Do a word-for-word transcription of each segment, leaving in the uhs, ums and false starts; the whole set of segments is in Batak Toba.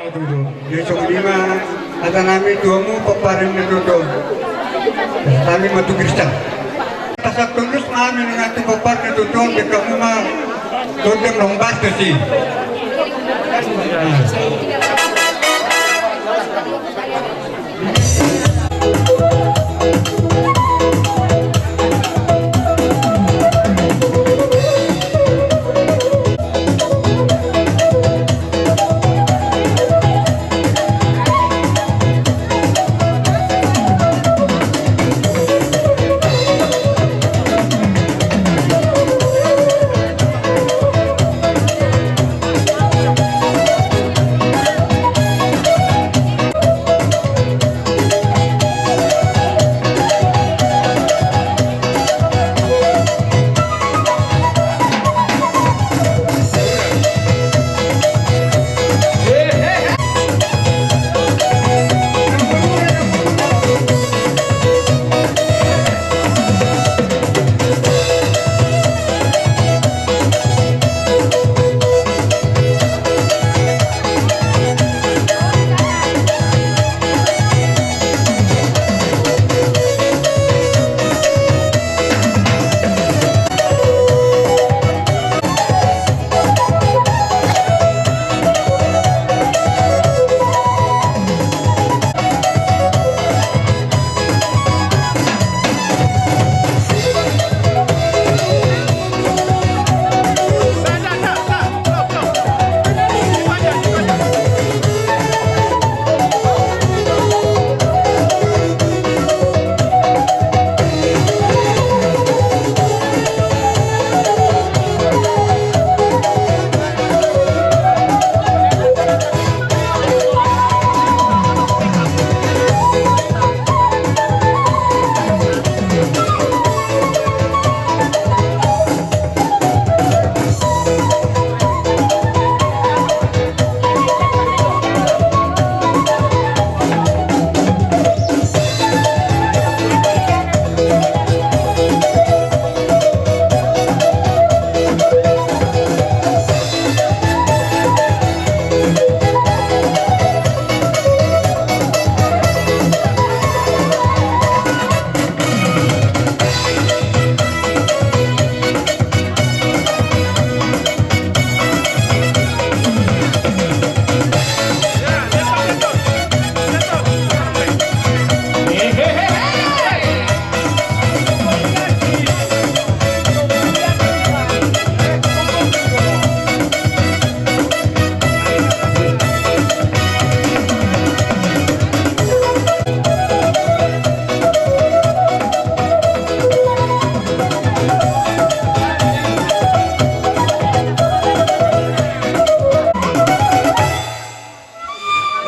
Jadi songon i ma hata nami tu hamu pomparan na tutu on. Hami ma tu Kristen. Pasahat tundus ma hami nunga tu pomparan na tutu on, baen hamu ma gondang na hombar tusi.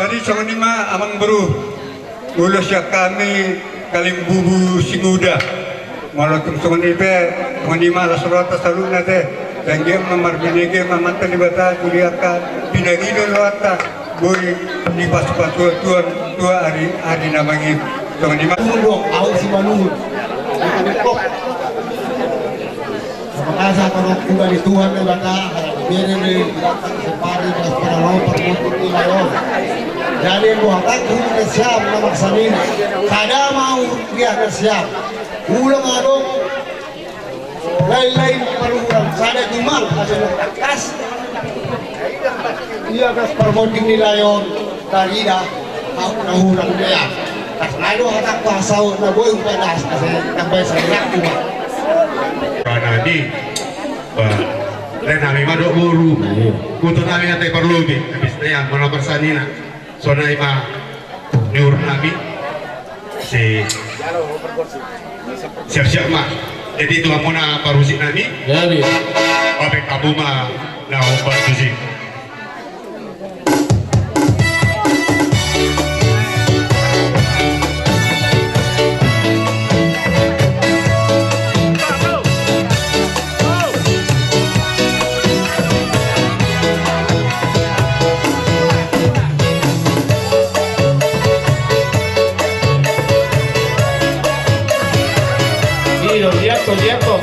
Jadi songon i ma amang boru, ulos sian hami Kalimbubu Singuda. Molo tung songon i pe, songon i ma las rohanta saluhutna ate. Denggan ma marbinege ma amanta Debata, sude angka pinangido rohanta, boi dipasupasu Tuhan tu ari, ari na mangihut. Songon i ma. Tunggu, au si Manungut. Makasahat ma hami tu Tuhan Debata, bere ni Debata, sempari, das paralo, parmotik ni layon. Jadi, buat aku, kita siap, nama sanina. Kada mau dia siap. Ulang adong, lain-lain paruhuran, sada jumang, ada yang atas. Ia das parmotik ni layon, tarida, au na hurang dia. Das na do hatangku, asa na boi hupadas, asa tambai sarinakku ma. Ba nami, ba, lae nami ma dohot boru. Iya. Kutu nami ate parlobi, habis na ia, molo parsanina. Songon i ma niur nami. Si siap-siap ma. Jadi tu hamuna parhusip nami. Jadi. Baen hamu ma na hombar tusi. Iyo, lihat tuh, lihat tuh.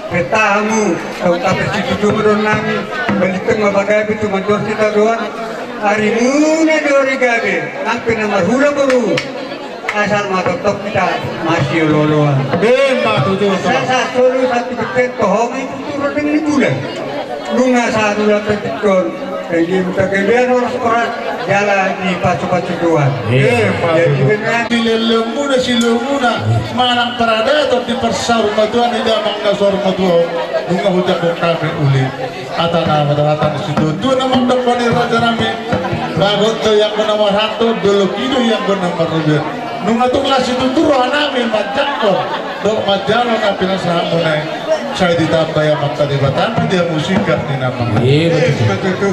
Peta hamu, tau tape situtu ma dohonon nami, balintang ma pagabe tu mandor sitadoan, arimuna di ari gabe, nang pe na marhula boru, asal ma tongtong hita masiolooloan. Emma tutu. Sahat solu satu persen tohongi tutu rondang ni bulan. Nunga sahat ulaon pe tingkon. Jadi muse gabe horas-horas jala dipasupasu Tuhan. Emma tutu. Dileleng muna silumuna manang paradaton di parsaur matua ni damang na saur matua. Nunga hujangkon hami uli hata na marhata ni situatua na mandok, bani raja nami. Bagot do ianggo na marhato, dolok i do ianggo na marrobean. Nunga tung las situtu roha nami manjangkon dohot manjalo na pinasahatmuna i. Sai ditambai Amanta Debata pe di hamu singkat ni na mangalo.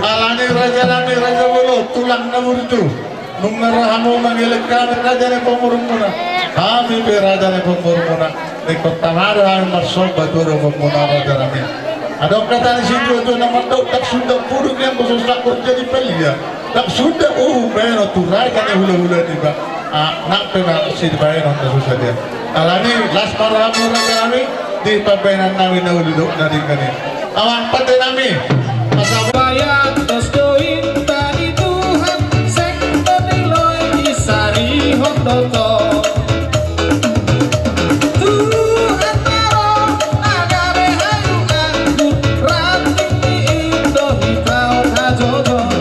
Alani raja nami, raja bolon, tulang na burju. Nunga ro hamu mangelek hami raja ni pamoruonmuna. Hami pe raja ni pamoruonmuna. Ingkon tama do hami marsomba tu adopanmuna raja nami. Adong hata ni situatua na mandok, ndang suda pudun ianggo so sangkot jadi palia. Ndang suda uhum bahenon tu raja ni hulahula niba. Nang pe ma sibahenon na so sadia. Alani las ma rohamu raja nami di pambahenan nami na uli dohot na denggan i. Amang pande nami. Asa bayantos do inta ni Tuhan, seng tondiloi disarihon do tong. Tuhan na ro na gabe hayu anggur, ranting ni indo hita on hajojon.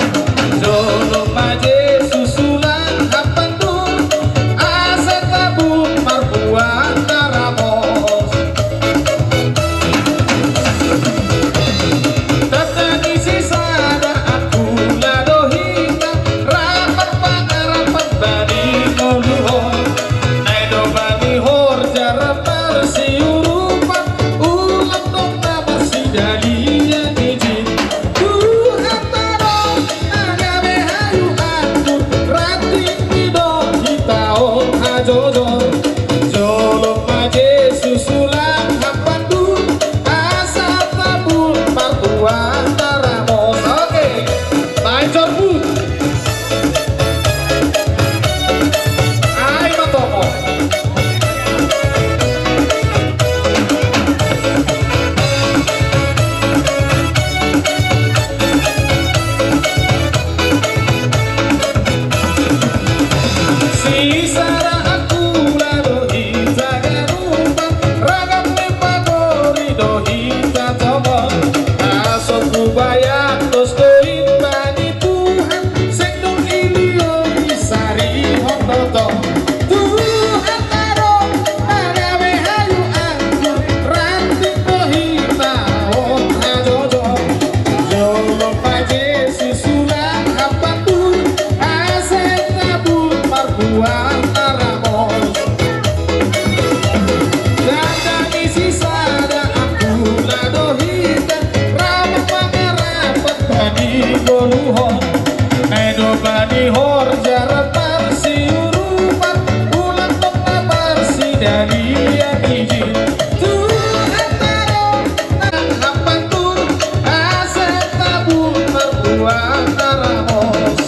Jolo ma Jesus ulang hampang dung, asa tabun marbuah na ramos. Tanda ni sisada Horja rap marsiurupan, ulang tong na marsidalian ijin. Tuhan taro nang hapantur, asa tabung marbuah na ramos.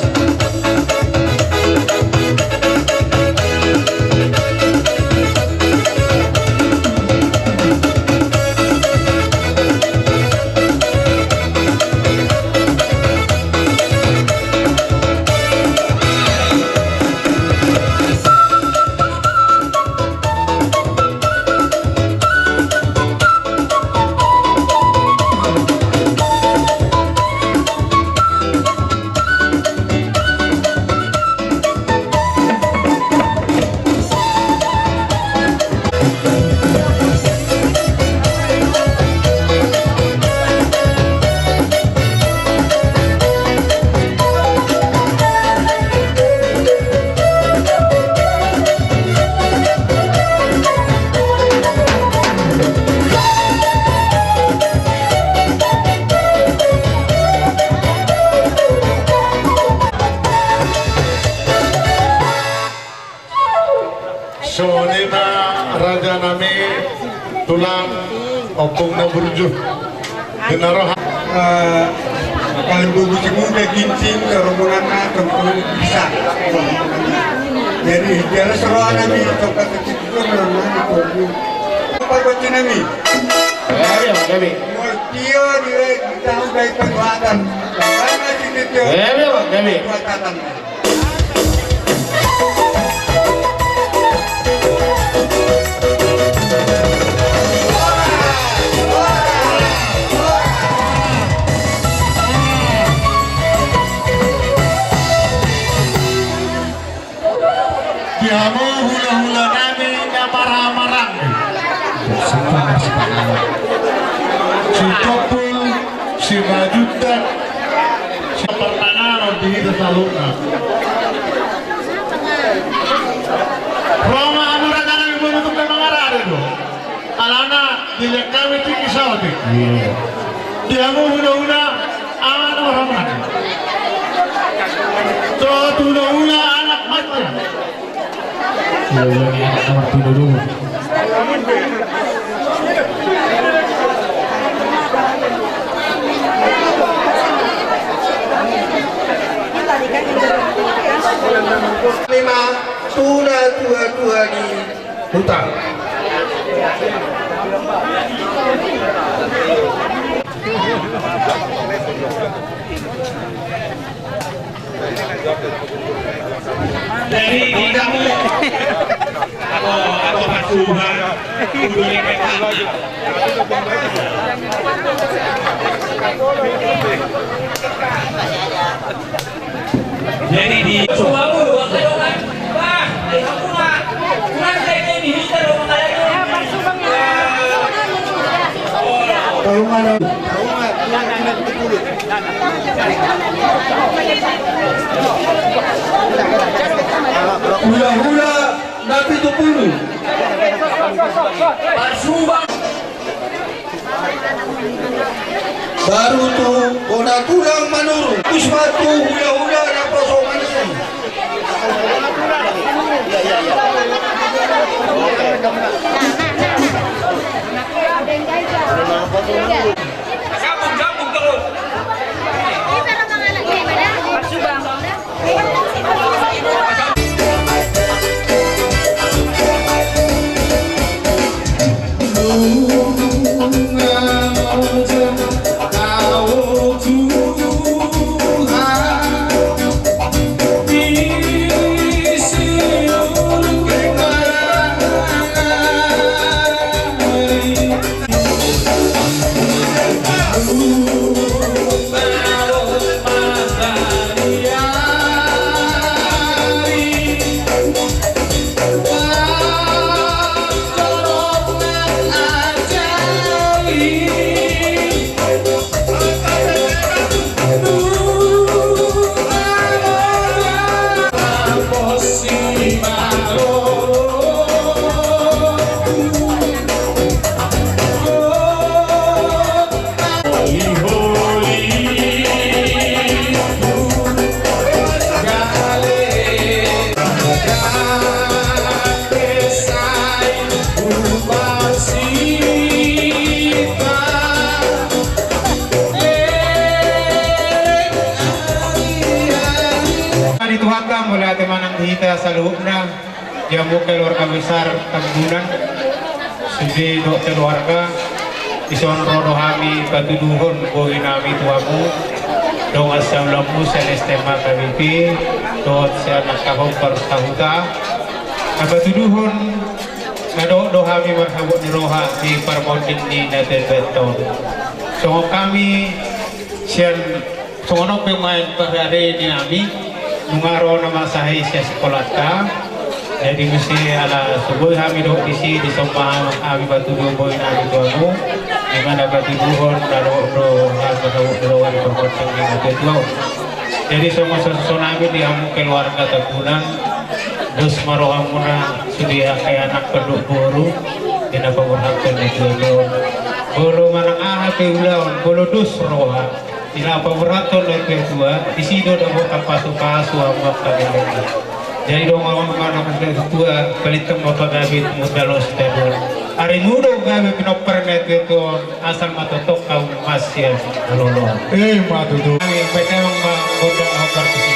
Songon i ma raja nami, tulang, ompung na burju. Di na roha. Eh, kalau bagus muda ginsing, kerumunanna, tongkol bisa. Jadi, jelas roha nami, tongkat itu, roha nami, tongkol. Apa buat nami? Ya, ya, nami. Murtio di, di tahun dari perbuatan. Karena situ, ya, ya, nami. Perbuatan. Di hamu hulahula nami na marhahamaranggi. Sitompul, Simanjuntak, Sipartanganon di hita saluhutna. Ro ma hamu raja nami boru tu na mangarade do. Alana dilehon hami tingki saotik. Iya. Di hamu hulahula anak marhahamaranggi. Dohot hulahula anak matua. Hulahula ni anak nomor tiga dulu. Lima, sudah tua-tua di huta. Jadi, di hamu, apa, apa, Pak Subhan, kudu lepek tangan. Jadi di hulahula na pitu pulu. Parsubang. Baru tu bona tulang Manurung. Kus ma tu hulahula na poso manisi. Gabung, gabung terus. Di Tuhanta, mauliate ma nang di hita saluhutna, di hamu keluarga besar Tambunan, sude dohot keluarga. Dison ro do hami patuduhon bohi nami tu hamu, dongan saulaonmu sian S T M H K B P dohot sian angka hombar sahuta, na patuduhon na dohot do hami marhabot ni roha di parmonding ni natuatuanta on. Songon hami sian Songon on pe ma parade ni hami, nunga ro na masa i sian sikolanta. Jadi muse ala so boi hami dohot disi, dison ma hami patuduhon bohi nami tu hamu, di mana patuduhon na dohot do hami patuduhon di parmonding ni natuatua on. Jadi songon sasuson nami di hamu keluarga Tambunan, dos ma rohamuna sude angka anak dohot boru di na paborhathon ni natuatua on. Molo manang aha pe ulaon, molo dos roha di na paborhathon ni natuatua, disi do dapot pasupasu hamu angka dongan. Jadi dongan ma na natuatua, balintang ma pagabe tumundalhon sitadohon. Arimu do gabe pinompar ni natuatua on, asal ma tongtong hamu masian malolo. Ima tutu. Hami patemang ma gondang hombar tusi.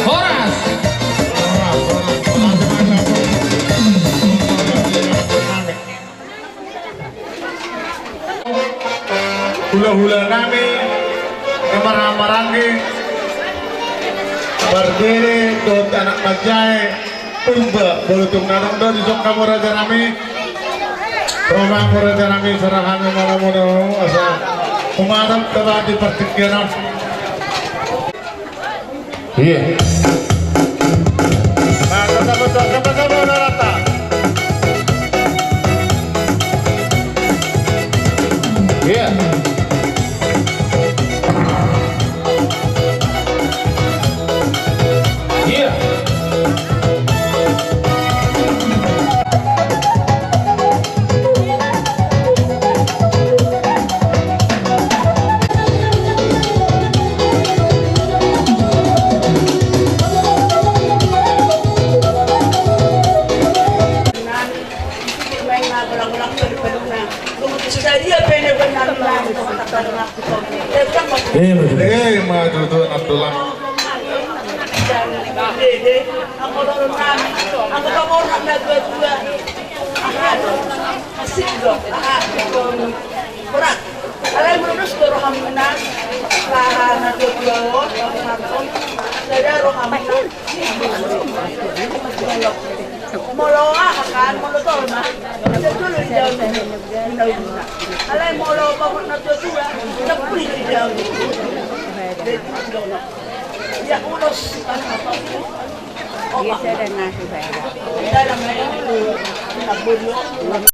Horas. Hulahula nami, na marhahamaranggi, parbere dohot anak manjae, Purba, molo tung na adong do dison hamu raja nami. Ro ma hamu raja nami, sarahan ma hamu na asa humarap taba di partingkian on. Iya. Nah, sama-sama, sama-sama, udah rata. Iya. Iya. Eh, betul. Eh, ma tutu, Abdullah. Berat. Alai molo dos do rohamuna, laha na dua dua on, laha na on, sada rohamuna. Molo aha kan, molo tolma, bisa dulu di daun. Alai molo pabot na dua dua, na puli di daun. Ia ulos. Iya, sada na, sada. Sada na, na bolio.